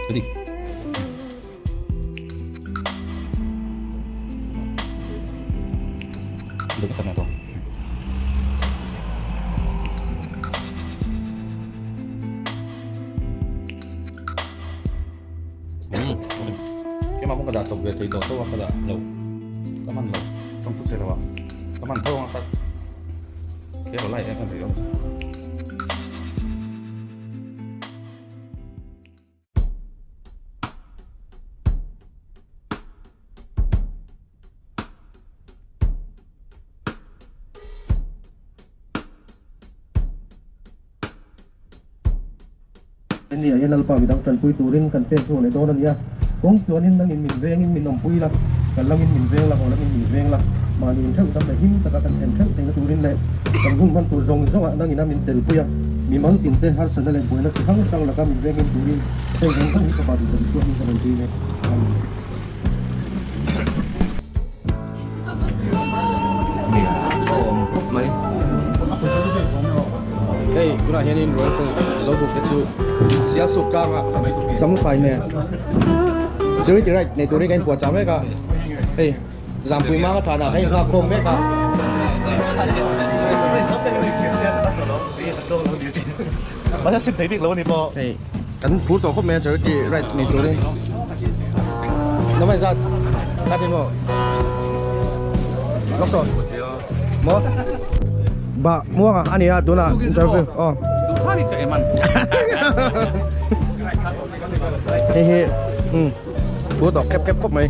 Ready. Keimah pawh ka dah chawp ve thei tawh tho a ka dah lo ka hman lo ka hmu che lo a ka hman tho ang a ka kher lai em em rih lo. Ni ah hian Lalpa midang tanpui turin kan pek chhuak leh dawn a ni a, kawng tluanin nangin min vengin min awmpui la, kan langin min veng la, haw langin min veng la, mahni in theuh dam leh him taka kan thlen theuh theihna turin leh kan hun hman tur zawng zawngah nangin a min telpui a, mimal tinte harsatna leh buaina chi hrang hrang laka min vengin turin heng zawng zawng hi fapa duhzawm chuan ka rawn dil e. Amen. Hei tunah hianin Rifle zo buk te chu Sialsuk tlanga Samlukhai nen Charity Ride nei turin kan inpuahchah mek a, hei Zampui Manga thanah kan inghak khawm mek a. Hei kan phur tawh khawp mai a Charity Ride nei turin Namai zat zat in maw Lawk sawn Maw Ba muanga a nia tunah interview aw Hei hi um phur tawh khep khep khawp mai.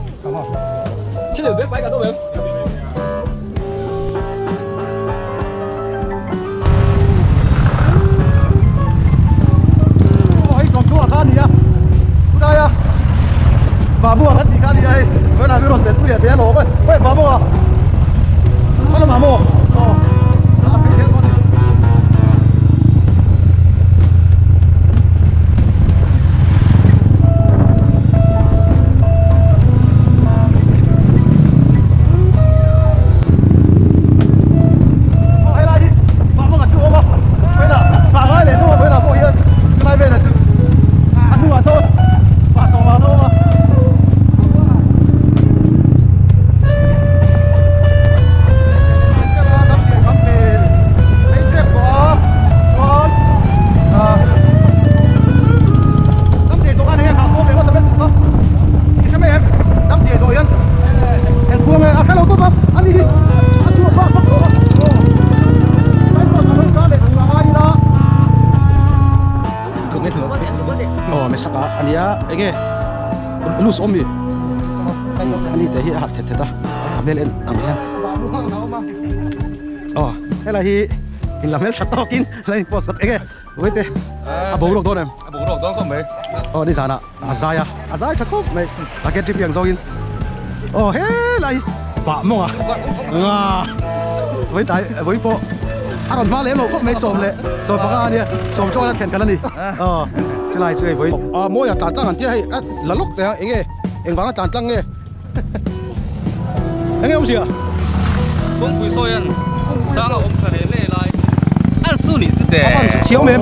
Aw me saka ania enge loose awm mi. Ani te hi a harh thet thet a, a hmel en ang hian. Aw, helai hi in la hmel tha tawkin la in post khat eng e. Vawiin te a boruak dawn em? A boruak dawn khawp mai. Aw nizanah a zai a, a zai tha khawp mai. A ke trip ang zawngin. Aw helai bah mawng a nga vawiin tlai vawiin pawh a rawn hma lem lo khawp mai sawm leh sawm panga a nia sawm tawk a thlen khalh a ni. Aw chulai chu hei vawiin a mawi a tlan tlang an tia hei a la lawk teh a eng nge engvanga tlan tlang nge Enge awmzia? Kawngpui sawi an sang a awm tha hle hle lai. An su nih chu te. An su thiam em?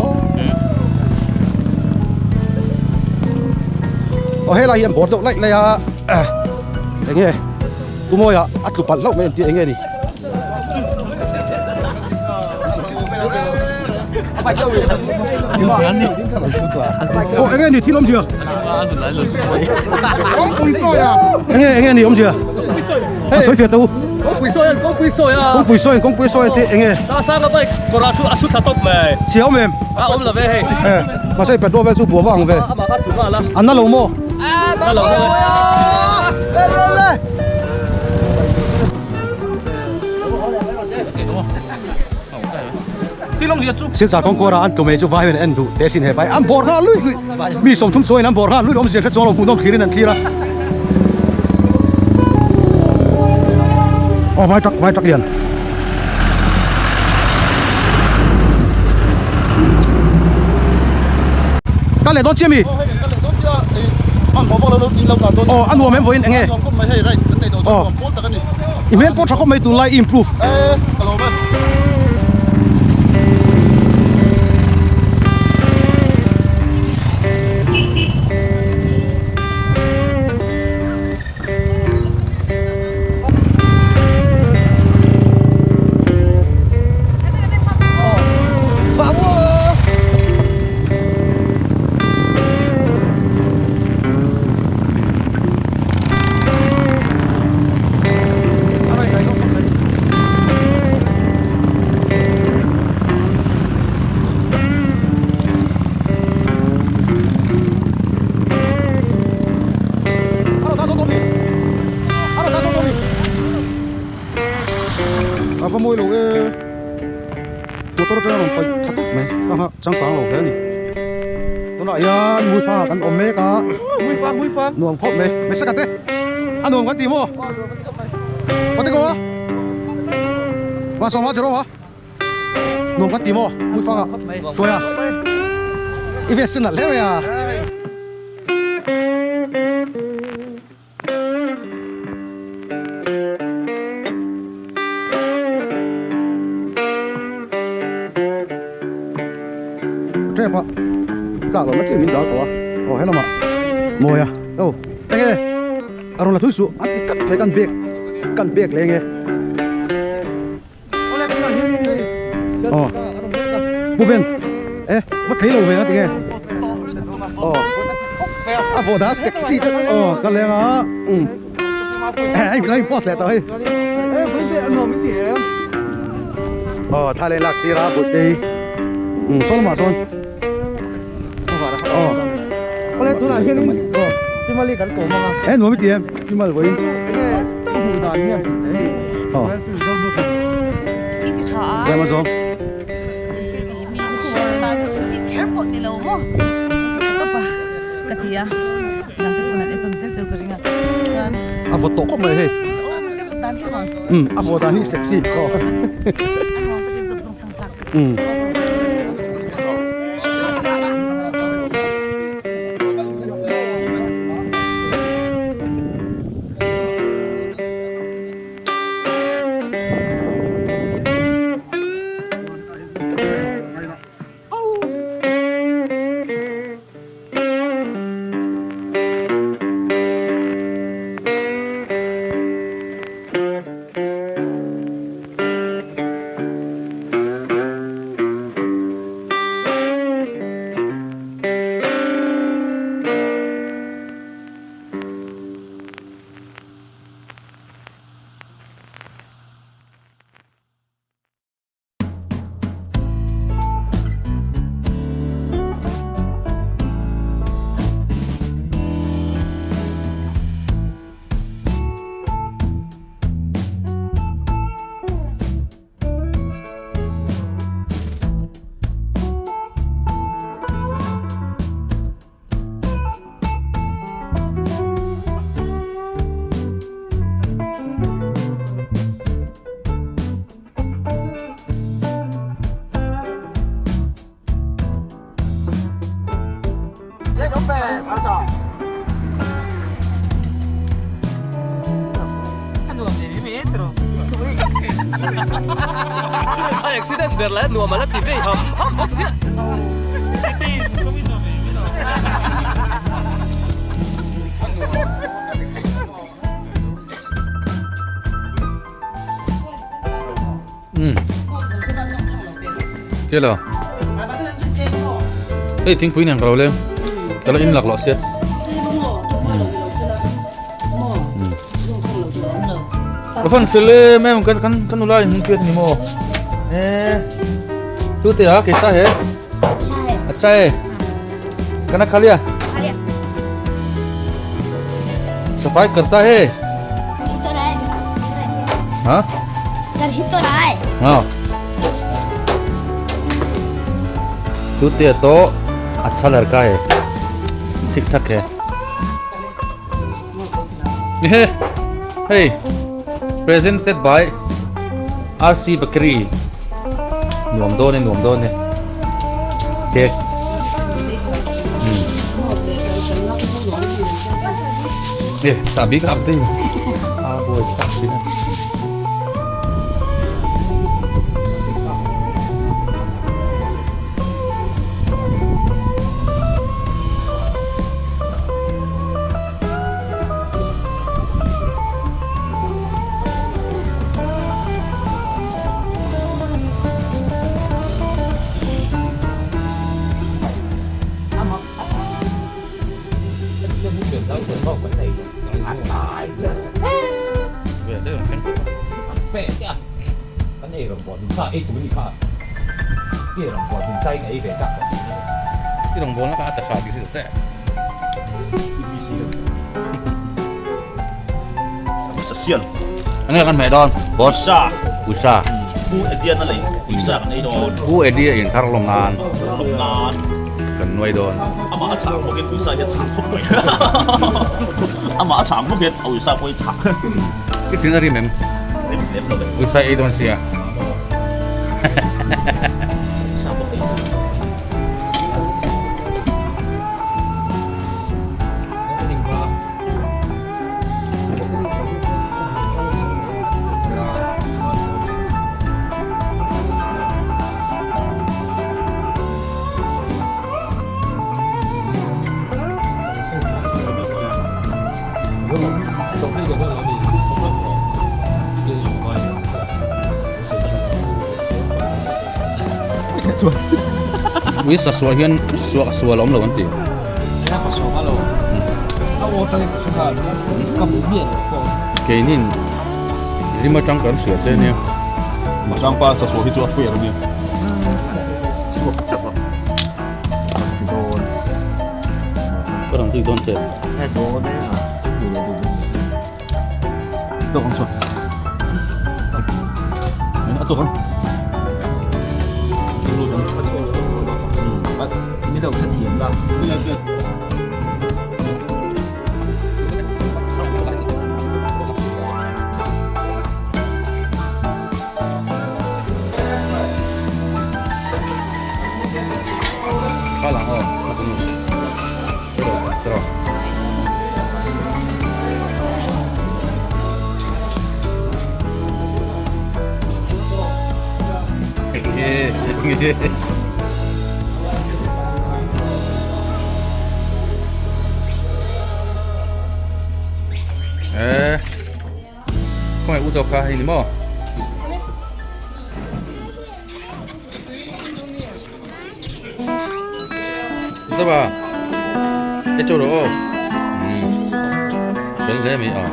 Aw helai hi an bawr deuh laih laih a. Enge Umawi ah a tlu palh hlauh mai an tih enge ni? Aw enge ni thil awmzia? Enge enge ni awmzia? A sawi fiah tawh u. Kawngpui sawi an kawngpui sawi a. Kawngpui sawi an kawngpui sawi an tih enge? Sa sanga bike kawr ah thu a su thla tawp mai. Chhia awm em? A awm lo ve hei. Eh, mahse petrol vel chu buah vak ang ve. Amah kha thu nghal a. An na lo maw? Na lo ve. Le le le. Silchar kawngkuara an tumei chu vai hian en duh teh sin he vai an bawr nghal luih luih mi sawmthum chuangin an bawr nghal luih awmzia hre chuang lo hmuhnawm thlirin an thlir a aw vai truck vai truck lian ka leh dawn chiah mi aw a nuam em vawiin eng nge aw i hmel pawh tha khawp mai tunlai i improve A va mawi lo e motor atanga rawn paih tha tawp mai a nghah changkang lo hle a ni tunah hian muifa kan awm mek a nuam khawp mai hmeichhe te a nuam kan ti maw pate ko a va sawma cheraw a. Nuam kan ti maw? Hmuifang ah hruai a. I ve sin nalh hle mai a. Trap a tlak loh na chiah min dal tawh a. Aw helamah mawi a. Aw enge a rawn la thui suh a ti tlat mai kan bag kan bag leh enge. Aw Pu Ben e va thei lo ve na tinge aw a vawh dan sexy deuh aw ka leng a um hei lai post leh tawh hei aw thla leh lak tir a butte um saw lamah sawn aw awle tunah hianin aw Himali kan kawm ang a e nuam i ti em Himal vawiin chu enge i hmuh dan hian hrilh teh hei aw I ti tha a. Tlem a zawng. Thil tih mi hriat atan tih kher pawh ni lo maw. I ti tha tawp a ka ti a. Dang te pawn an en tawn zel cheu ka ring a. Chuan. A vawt tawh khawp mai hei. Aw mahse vawt dan hi a nuam. Um a vawt dan hi sexy. A vawt dan hi sexy. A nuam ka ti tawp zawng chhang tlak. Um. A accident ber lah nuam a la ti vei ham ham bawk sia. Che lo. Hei thingpui nen ka lo leng. Ka lo in lak loh sia. Ka fan fel em em kan kan kan nula in hming piat ni maw. Eh. Tu te a kaisa he? Acha he. Kana kha liya? Safai karta he? Ha? Ha. Tu te to अच्छा लड़का है ठीक ठाक है Hey, presented by RC Bakery nuam dawn e nuam dawn e cake e chahbi ka update a buai thlak thin a. I rawngbawlna kha a ta tha tih hi che. Sasian. Enge kan hmeh dawn? Boss. Uisa. Uisa. Pu Edian a lei. Uisa kan ei dawn. Pu Edia in thar lawm nan. Lawm nan. Kan nuai dawn. Amah a chhang bawkin uisa hian chhang khawp mai. Amah a chhang bawk hian a uisa pawh hi chhang. I thin a rim em? Rim lem lo ve. Uisa ei dawn sia. Uisa pawh ei. Ui sa suah hian suah sual a awm lo an ti. Keinin rim atang kan hria che nia. Machangpa sa suah hi chu a fair a nia. Suak tak a. Ka rawn zui dawn che. Tawk ang chuan. A tawk ang. Mi lo hrethiam la. Kha lang aw a tunu. Tiraw. Eh, khawngaih u zawk kha hei ni maw? Zaba e chaw rawh aw fel hle mai a.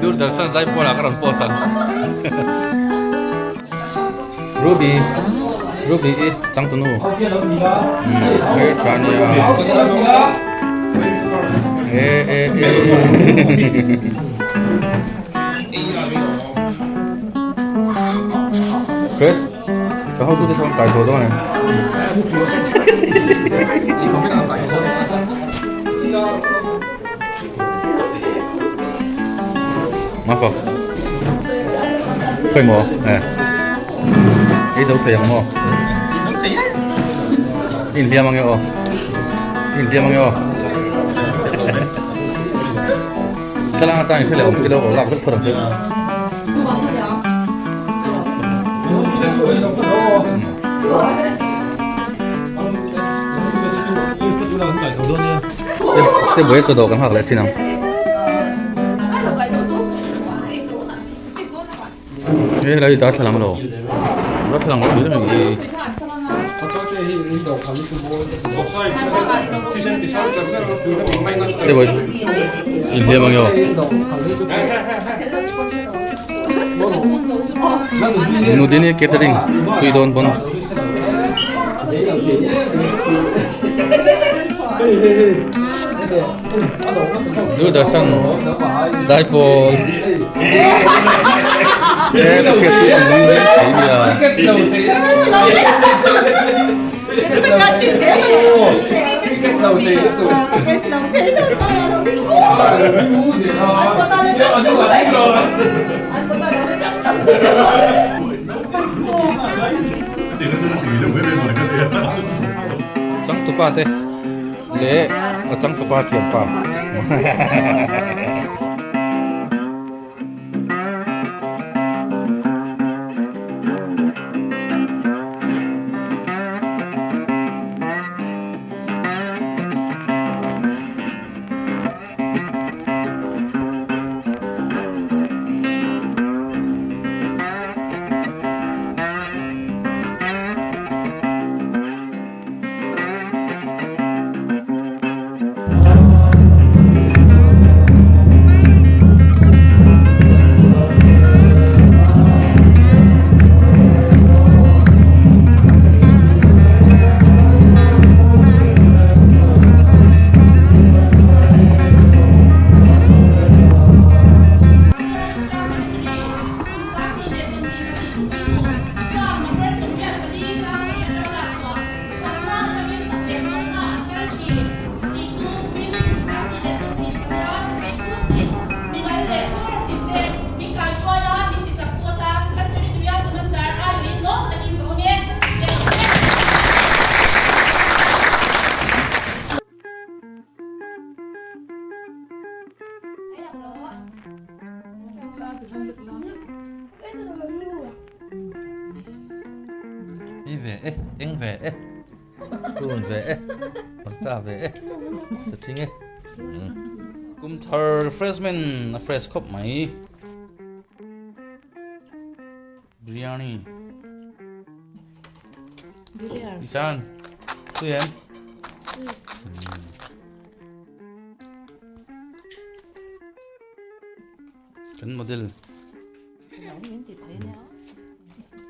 Doordarshan zai pawlah ka rawn post ang. Ruby Ruby i changtunu hmeltha ania. E e e. Chris, ka hotute sawn kai tho dawn em? Mafak. Khoi maw? Eh. Ei zo thei ang maw? Ei zo thei e. In hliam ange aw. In hliam ange aw. Thlalak a chang in hre leh awm si lo aw lak vek phawt ang chu. Te buai chaw dawh kan nghak leh chin ang. He lai darthlalang lo. Darthlalang lo tih reng hi. Te buai inhliam ang emaw. Nudini catering tui dawn pawn. Doordarshan zaipawl e ka hriat pui ang lung zeng thei nia. Changtupa te leh a changtupa thianpa. I ve e, eng ve e, tun ve e, hmarcha ve e, chathing e. Kum thar refreshment a fresh khawp mai. Biryani. Isan, tui em? Kan model.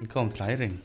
Inkhawm tlai reng.